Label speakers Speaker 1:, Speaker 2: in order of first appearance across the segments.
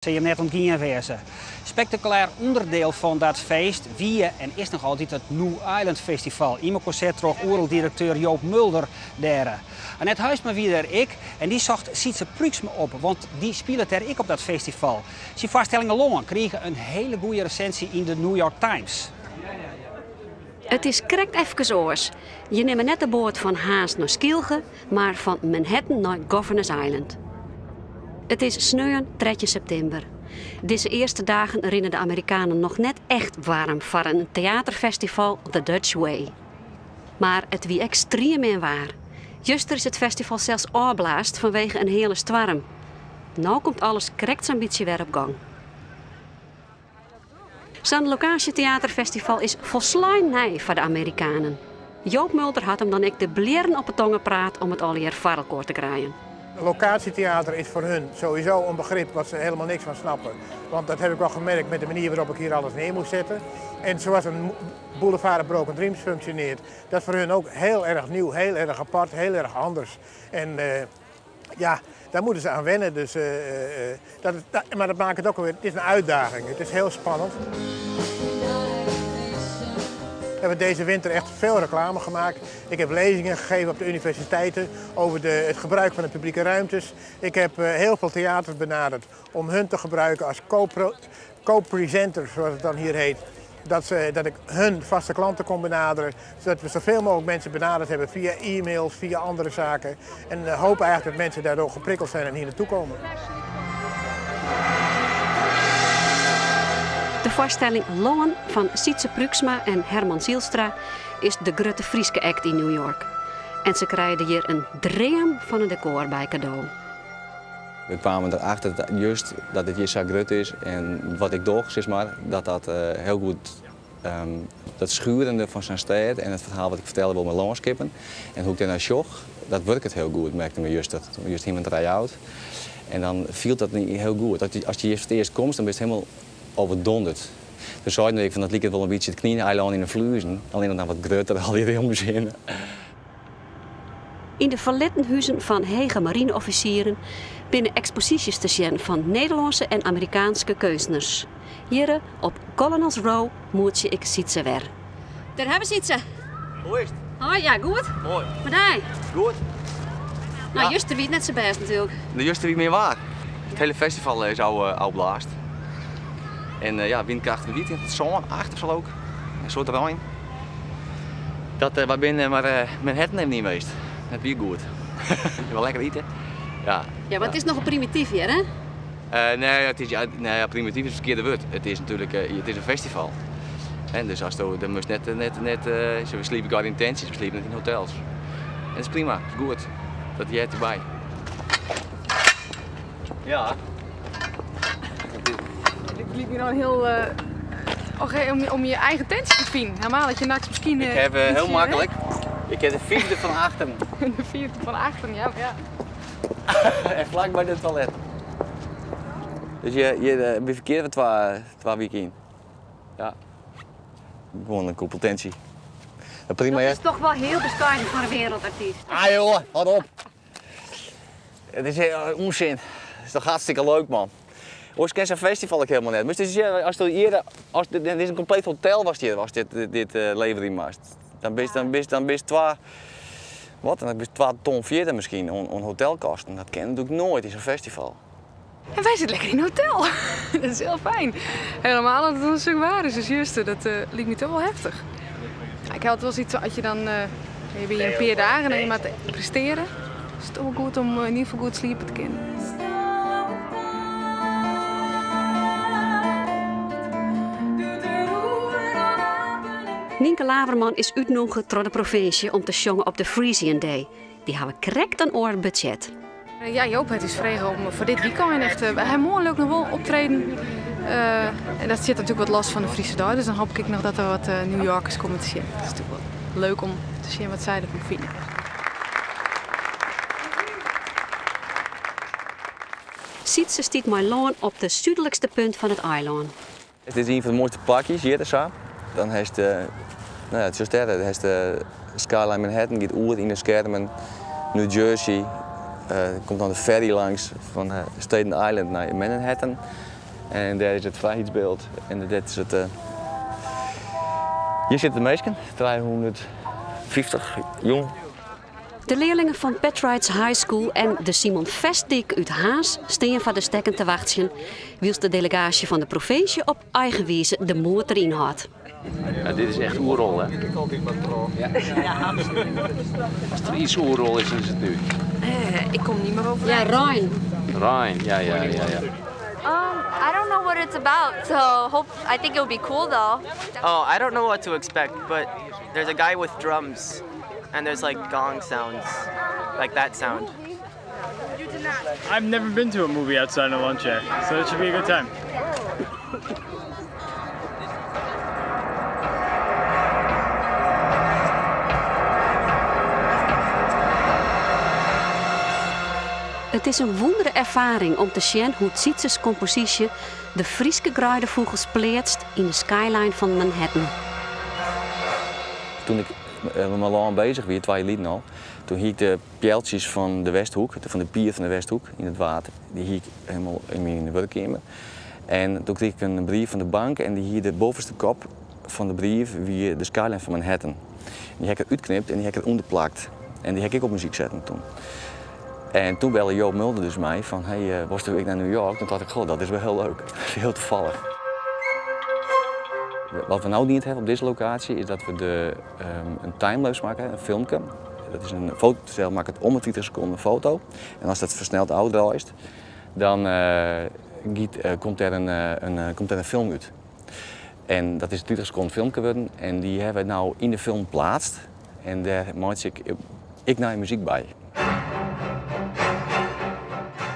Speaker 1: Sil jim net ûntgien wêze. Spektakulêr ûnderdiel fan dat feest wie en is noch altyd it New Island Festival, ynmekoar set troch Oeroldirekteur Joop Mulder dêre. Annet Huisman wie dêr ek en dy socht Sytse Pruiksma op, want dy spilet dêr ek op dat festival. Syn foarstelling Lân krige in hele goede resinsje yn de New York Times.
Speaker 2: It is krekt efkes oars. Je nimme net de boat fan Harns nei Skylge, mar fan Manhattan nei Governors Island. It is sneon 13 septimber. Dizze earste dagen rinne de Amerikanen noch net echt waarm foar in teaterfestival The Dutch Way. Mar it wie ek striemin waar. Juster is it festival sels ôfblaasd fanwege in heale stoarm. No komt alles krekt sa'n bytsje wer op gong. Sa'n lokaasjeteaterfestival is folslein nij foar de Amerikanen. Joop Mulder hat him dan ek de blierren op 'e tonge praat om it allegear foar elkoar te krijen.
Speaker 3: Locatietheater is voor hun sowieso een begrip wat ze helemaal niks van snappen. Want dat heb ik wel gemerkt met de manier waarop ik hier alles neer moest zetten. En zoals een Boulevard of Broken Dreams functioneert, dat is voor hun ook heel erg nieuw, heel erg apart, heel erg anders. En ja, daar moeten ze aan wennen. Dus, dat, dat, maar dat maakt het ook alweer, het is een uitdaging, het is heel spannend. We hebben deze winter echt veel reclame gemaakt. Ik heb lezingen gegeven op de universiteiten over het gebruik van de publieke ruimtes. Ik heb heel veel theaters benaderd om hun te gebruiken als co-presenter, zoals het dan hier heet. Dat ik hun vaste klanten kon benaderen, zodat we zoveel mogelijk mensen benaderd hebben via e-mails, via andere zaken. En hopen eigenlijk dat mensen daardoor geprikkeld zijn en hier naartoe komen.
Speaker 2: De foarstelling Lân fan Sytse Pruiksma en Herman Zeilstra is de grutte Fryske act yn New York. En se krije der hjir in dream fan in dekor by kado.
Speaker 4: We kwamen erachter dat juist dat it hjir sa grut is en wat ik doch, sis mar, dat dat hiel goed, dat schurende fan sa'n stêd en it ferhaal wat ik fertelle wol mei lânskippen en hoe't ik dêrnei sjoch, dat wurket hiel goed, merkte we juster. Juster hiene we in try-out en dan fielt dat hiel goed. As je hjir foar it earst komst, dan bist hielendal overdonderd. Dus seiden ik fan dat liket wol in bytsje it Knineilân yn de Fluezen, allinnich dan wat grutter, al dy omsin.
Speaker 2: Yn de ferlitten huzen fan hege marineoffisieren binne eksposysjes te sjen fan Nederlânske en Amerikaanske keunstners. Hjirre op Colonel's Row moetsje ik Sytse wer. Dêr hawwe we Sytse.
Speaker 4: Hoe is it?
Speaker 2: Hoi, ja, goed.
Speaker 4: Moai.
Speaker 2: Mei dy?
Speaker 4: Goed.
Speaker 2: Nou,
Speaker 4: Ja.
Speaker 2: juster wie it net sa bêst natuerlik.
Speaker 4: De juster wie min waar. It hiele festival is ôfblaasd. En ja, wynkracht wie it, 7, 8 of sa ook. In soad rein. Dat wy binne mar Manhattan even yn west. Dat wie goed. Wel lekker ite. Ja.
Speaker 2: Ja, mar it is nochal primityf hjir, hè?
Speaker 4: Nee, it is, ja, nee, ja, primityf is it ferkearde wurd. It is natuerlik, it is in festival. En dus asto, dan moatst net, net, net, we sliepe gau yn tentsjes, we sliepe net yn hotels. En dat is prima, dat is goed. Dat heart derby. Ja.
Speaker 5: Dit liket my dan hiel oké om je eigen tentje te finen. Helemaal dat je nachts miskien,
Speaker 4: Ik heb heel
Speaker 5: ietsje, hè?
Speaker 4: makkelijk. Ik heb de vierde van achteren.
Speaker 5: De vierde van achteren, ja, ja.
Speaker 4: En vlak by de toilet. Dus je by ferkeard foar twa wiken yn. Ja. Gewoan in koepeltentsje. Ja, prima,
Speaker 2: Dat
Speaker 4: hè?
Speaker 2: is toch wol hiel beskeiden foar in wereldartyst.
Speaker 4: Ah joh, hâld op. It is ûnsin. It is toch hartstikke leuk, man. Oars kin sa'n festival ek hielendal net. Moatst ris sjen, as du hjir, as dit, dit is in kompleet hotel watst hjir, watst dit, dit, dit leverje moatst. Dan bist, dan bist, dan bist twa, wat, dan bist 2 ton fierder miskien oan hotelkosten. Dat kin natuerlik noait yn sa'n festival.
Speaker 5: En wy sitte lekker yn in hotel. Dat is hiel fijn. Helemaal omdat it in stuk waar is, dus juster, dat liket my toch wol heftich. Ja, ik ha altyd wol sayts, as je dan je binne hjir in pear dagen en je moatte prestearje, is it toch wol goed om yn ieder gefal goed sliepe te kinnen.
Speaker 2: Nynke Laverman is útnûge troch de provinsje om te sjongen op de Frisian Day. Dy hawwe krekt in oar budzjet.
Speaker 5: Ja, Joop hat ús frege om foar dit wykein echt, hy hat moarn leau ik noch wol optreden. En dat stiet natuerlik wat los fan de Friese Dei, dus dan hoop ik noch dat der wat New Yorkers komme te sjen. Dat is natuerlik wol leuk om te sjen wat sy derfan fine.
Speaker 2: Sytse stiet mei Lân op de súdlikste punt fan it eilân.
Speaker 4: Dit is ien fan de moaiste plakjes hjir sa. Dan hast, nou ja, it is just dêr, dan hast de Skyline Manhattan giet oer yn de skermen. New Jersey, komt dan de ferry langs fan Staten Island nei Manhattan. En dêr is it frijheidsbyld en dit is it. Hjir sitte de minsken, 350 jong.
Speaker 2: De learlingen fan Petrides High School en de Simon Vestdijk út Harns stean foar de stekken te wachtsjen, wylst de delegaasje fan de provinsje op eigen wize de moed deryn hâldt.
Speaker 6: Ja, dit is echt Oerol, hè? Ja. Als er iets Oerol is, dan is het nu.
Speaker 5: Ik kom niet meer over.
Speaker 2: Ja, rein.
Speaker 6: Rein, ja.
Speaker 7: I don't know what it's about, so hope I think it'll be cool though.
Speaker 8: Oh, I don't know what to expect, but there's a guy with drums and there's like gong sounds, like that sound.
Speaker 9: I've never been to a movie outside a lawn chair, so it should be a good time.
Speaker 2: It is in wûndere erfaring om te sjen hoe't Sytses komposysje de Fryske greidefûgels pleatst yn de skyline fan Manhattan.
Speaker 4: Toen ik mei myn lân bezich wie, 2 jier lyn al, toen hie ik de pealtsjes fan de Westhoek, fan de pier fan de Westhoek yn it Waad, dy hie ik hielendal yn myn wurkkeamer. En toen krige ik in brief fan de bank en dy hie de bovenste kop fan de brief wie de skyline fan Manhattan. Dy ha ik der útknipt en dy ha ik der ûnder plakt. En dy ha ik ek op muzyk setten toen. En toen belle Joop Mulder dus my fan, hey, wolsto ek nei New York? Toen tocht ik, goh, dat is wol hiel leuk. Dat is hiel tafallich. Wat we no dien hawwe op dizze lokaasje is dat we in timelapse makke, in filmke. Dat is in fototoestel makket om de 30 sekonden in foto. En ast dat fersneld ôfdraaist, dan komt der in film út. En dat is 30 sekonden filmke wurden en dy hawwe we no yn de film pleatst. En dêr meitsje ik ek nije muzyk by.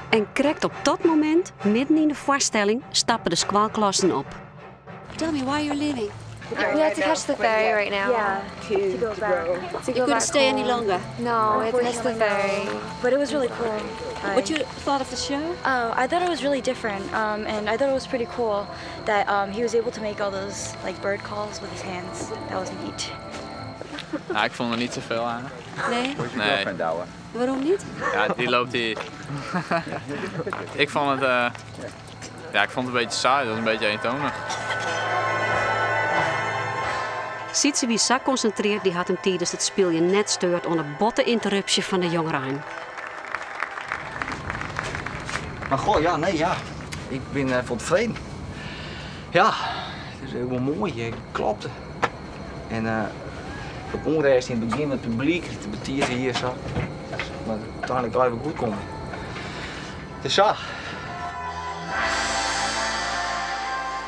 Speaker 2: En krekt op dat momint, midden yn de foarstelling, stappe de skoalklassen op. Tell me why you're leaving.
Speaker 7: We have to catch the ferry right now.
Speaker 10: Yeah, to go back.
Speaker 7: To
Speaker 2: You
Speaker 7: go
Speaker 2: couldn't
Speaker 7: back
Speaker 2: stay any
Speaker 7: home.
Speaker 2: longer.
Speaker 7: No, we have to catch the ferry.
Speaker 10: But it was really cool.
Speaker 2: What you thought of the show?
Speaker 10: Oh, I thought it was really different, and I thought it was pretty cool that he was able to make all those bird calls with his hands. That was neat.
Speaker 11: Nou, ik vond er niet zoveel aan.
Speaker 2: Nee?
Speaker 11: Nee.
Speaker 2: Waarom niet?
Speaker 11: Ja, die loopt hier. Ik vond het, ja, ik vond het een beetje saai, dat was een beetje eentonig.
Speaker 2: Sytse wie sa konsintrearre, dy hat him tidens it spyljen net steurd oan de botte ynterrupsje fan de jongerein.
Speaker 12: Maar goh, ja, nee, ja. Ik ben vol tevreden. Ja, het is helemaal mooi, het klopt. En de onrust in het begin met het publiek, het betieren hier zo. Maar uiteindelijk blijven we goed komen. Dus ja.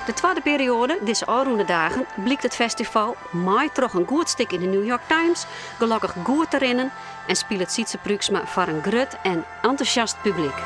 Speaker 2: De tweede periode, dizze ôfrûne dagen, blykt it festival mei troch in goed stik yn de New York Times gelokkich goed te rinnen en spilet Sytse Pruiksma foar in grut en entûsjast publyk.